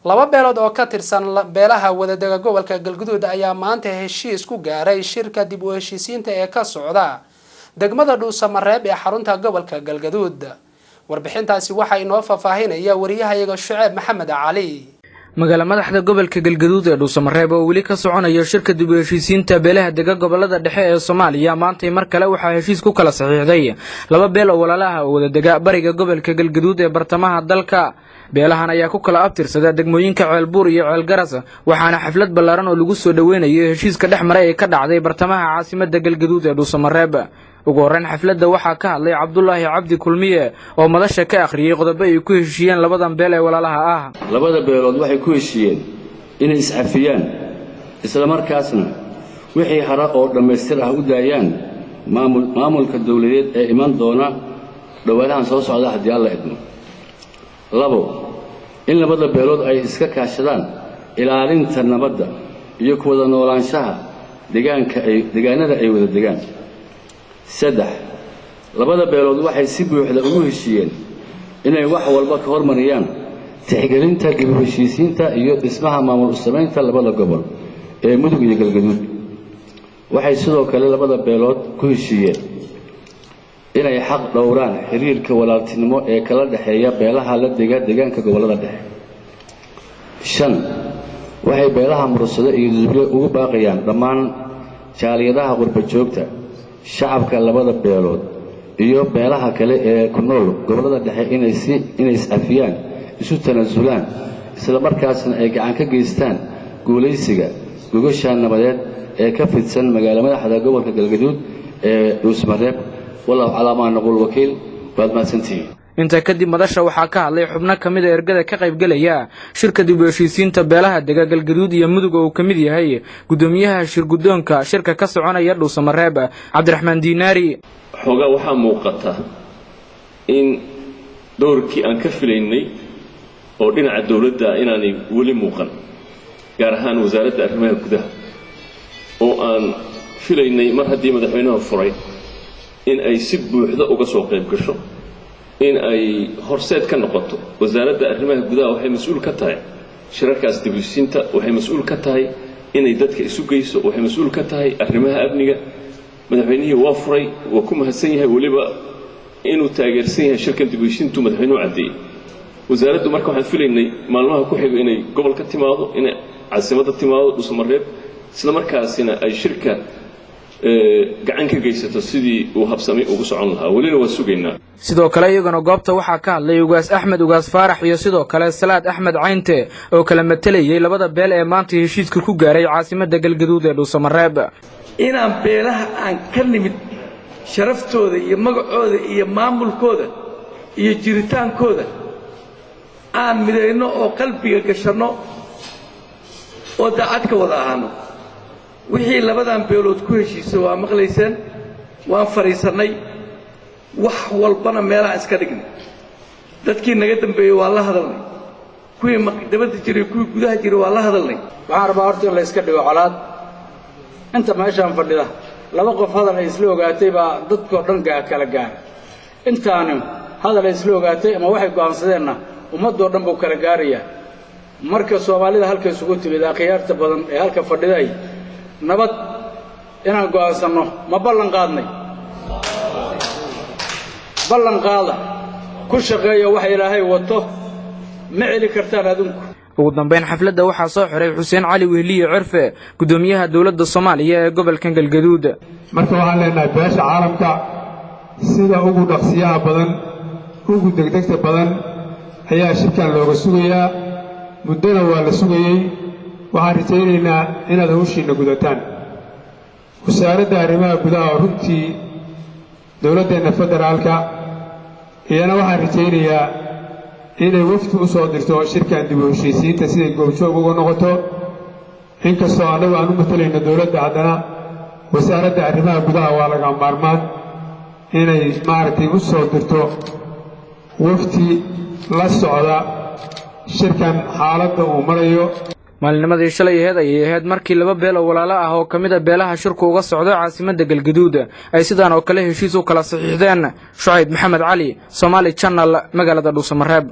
Laba beelood oo ka tirsan beelaha wadadega gobolka Galguduud ayaa maanta heshiis ku gaaray shirka dib u heshiisiinta ee ka socda degmada Dhuusamareeb ee xarunta gobolka Galgaduud. Warbixintaasi waxaa inoo faahfaahinaya wariyahayaga Shuceeb Maxamed Cali. Magaala madaxda gobolka Galgaduud ee Dhuusamareeb oo weli ka soconayo shirka dib u heshiisiinta beelaha dega gobolada dhexe ee Soomaaliya, maantay mar kale waxaa heshiis ku kala saxiixday laba beel oo walaalaha oo wada dega bariga gobolka Galgaduud ee bartamaha dalka. Beelahan ayaa ku kala abtirsada degmooyinka Ceelbuur iyo Ceelgaras, waxaana xaflad ballaaran oo lagu soo dhoweynayo heshiiska dhex maray ee ka dhacday bartamaha caasimadda Galgaduud ee Dhuusamareeb. Ugu horreyn xafladda waxaa ka hadlay Cabdulaahi Cabdi Kulmiye oo madasha ka akhriyey qodobo ay ku heshiiyeen labadan beel ee walaalaha ah. Labada beelood waxay ku heshiiyeen inay iscafiyaan, islamarkaasna wixii hara oo dhammaystir ah u daayaan maamulka dawladeed ee iman doona dhowaanahan soo socda, haddii Alla idmo. 2, in labada beelood ay iska kaashadaan ilaalinta nabadda iyo ku wada noolaanshaha deegaanka ay deegaanada ay wada degaan. 3, labada beelood waxay si buuxda ugu heshiiyeen inay wax walba ka hormariyaan tixgelinta dib u heshiisiinta iyo dhismaha maamul u samaynta labada gobol ee Mudug iyo Galgaduud. Waxay sidoo kale labada beelood ku heshiiyeen inay xaq dhowraan xiriirka walaaltinimo ee kala dhexeeya beelaha la dega deegaanka gobollada dhexe. 5, waxay beelaha Mursado iyo Duduble ugu baaqayaan dhammaan jaaliyadaha qurba joogta, shacabka labada beelood iyo beelaha kale ee ku nool gobollada dhexe inay iscafiyaan, isu tanaasulaan, isla markaasna ay gacan ka geystaan guulaysiga gogasha nabadeed ee ka fidsan magaalo madaxda gobolka Galgaduud ee Dhuusmareeb. Wallahu calaa maa naquul wakiil. Waad mahadsantihiin. Intaa kadib madasha waxaa ka hadlay xubno ka mid a ergada ka qaybgelaya shirka dib u heshiisiinta beelaha dega Galgaduud iyo Mudug, oo uu ka mid yahay guddoomiyaha shir guddoonka shirka ka soconaya Dhuusamareeb, Cabdiraxmaan Diinaari. Xoogaa waxaa muuqata in doorkii aan ka filaynay oo dhinaca dowladda inaanay weli muuqan, gaar ahaan Wasaaradda Arrimaha Gudaha, oo aan filaynay mar haddii madaxweynaha furay in ay si buuxda uga soo qayb gasho, in ay horseed ka noqoto. Wasaaradda Arrimaha Gudaha waxay mas-uul ka tahay shirarkaas dib u heshiisiinta, waxay mas-uul ka tahay inay dadka isu geyso, waxay mas-uul ka tahay arrimaha amniga. Madaxweynihii waa furay, waa ku mahadsan yahay, weliba inuu taageersan yahay shirkan dib u heshiisiintu madaxweynuhu caddeeyey. Wasaaraddu marka waxaan filaynay maalmaha ku xigo inay gobol ka timaado, inay caasimadda timaado Dhuusamareeb, isla markaasina ay shirka gacan ka geysato sidii uu habsami ugu socon lahaa. Welina waa sugaynaa. Sidoo kale iyaguna goobta waxaa ka hadlay Ugaas Axmed Ugaas Faarax iyo sidoo kale Salaad Axmed Caynte oo kala matelayay labada beel ee maanta heshiiska ku gaaray caasimadda Galgaduud ee Dhuusamareeb. Inaan beelaha aan ka nimid sharaftooda iyo magacooda iyo maamulkooda iyo jiritaankooda aan midayno oo qalbiga gashanno oo daacad ka wada ahaano. Wixii labadan beelood ku heshiisay waa maqlayseen. Waan fadhiisannay, wax walbana meelaan iska dhignay. Dadkii naga dambeeyey waa la hadalnay, kuwii dabadda jiray, kuwii gudaha jiray waa la hadalnay. Waxaan rabaa horta in la iska dhigo colaad. Inta meeshaan fadhida laba qof hadal ay isla ogaatay baa dadkoo dhan kala gaara. Intaani hadal ay isla ogaatay ama waxay go'aansadeenna ummaddoo dhan buu kala gaarayaa. Marka Soomaalida halka isugu timid, akhyaarta badan ee halka fadhiday, nabad inaan go'aansanno ma ballan qaadnay? Ballan qaada, ku shaqeeya. Waxa Ilaahay wato ma celi kartaan adinku. Ugu dambeyn xafladda waxaa soo xiray Xuseen Cali Wehliye Cirfe, guddoomiyaha dowladda Soomaaliya ee gobolka Galgaduud. Marka waxaan leenahay beesha caalamka, sida ugu dhaqsiyaha badan, ugu degdegta badan ayaa shirkan looga sugayaa. Muddona waa la sugayey. Waxaan rajaynaynaa inaad hawshiinna gudataan. Wasaaradda Arrimaha Gudaha oo runtii dowladdeenna federaalka iyana waxaan rajaynayaa inay wafdi u soo dirto shirkan dib u heshiisiinta siday goobjoog uga noqoto. Inkastoo annagu aan u matalayno dowladda, haddana Wasaaradda Arrimaha Gudaha waa laga maarmaan inay maaragtay u soo dirto wafdi la socda shirkan xaaladda uu marayo. Maalinimadii shalay aheyd ayay ahayd markii laba beel oo walaalo ah oo ka mid a beelaha shirku uga socdo caasimadda Galgaduud ay sidaan oo kale heshiis u kala saxiixdeen. Shucayb Maxamed Cali, Somaali Channel, magaalada Dhuusamareeb.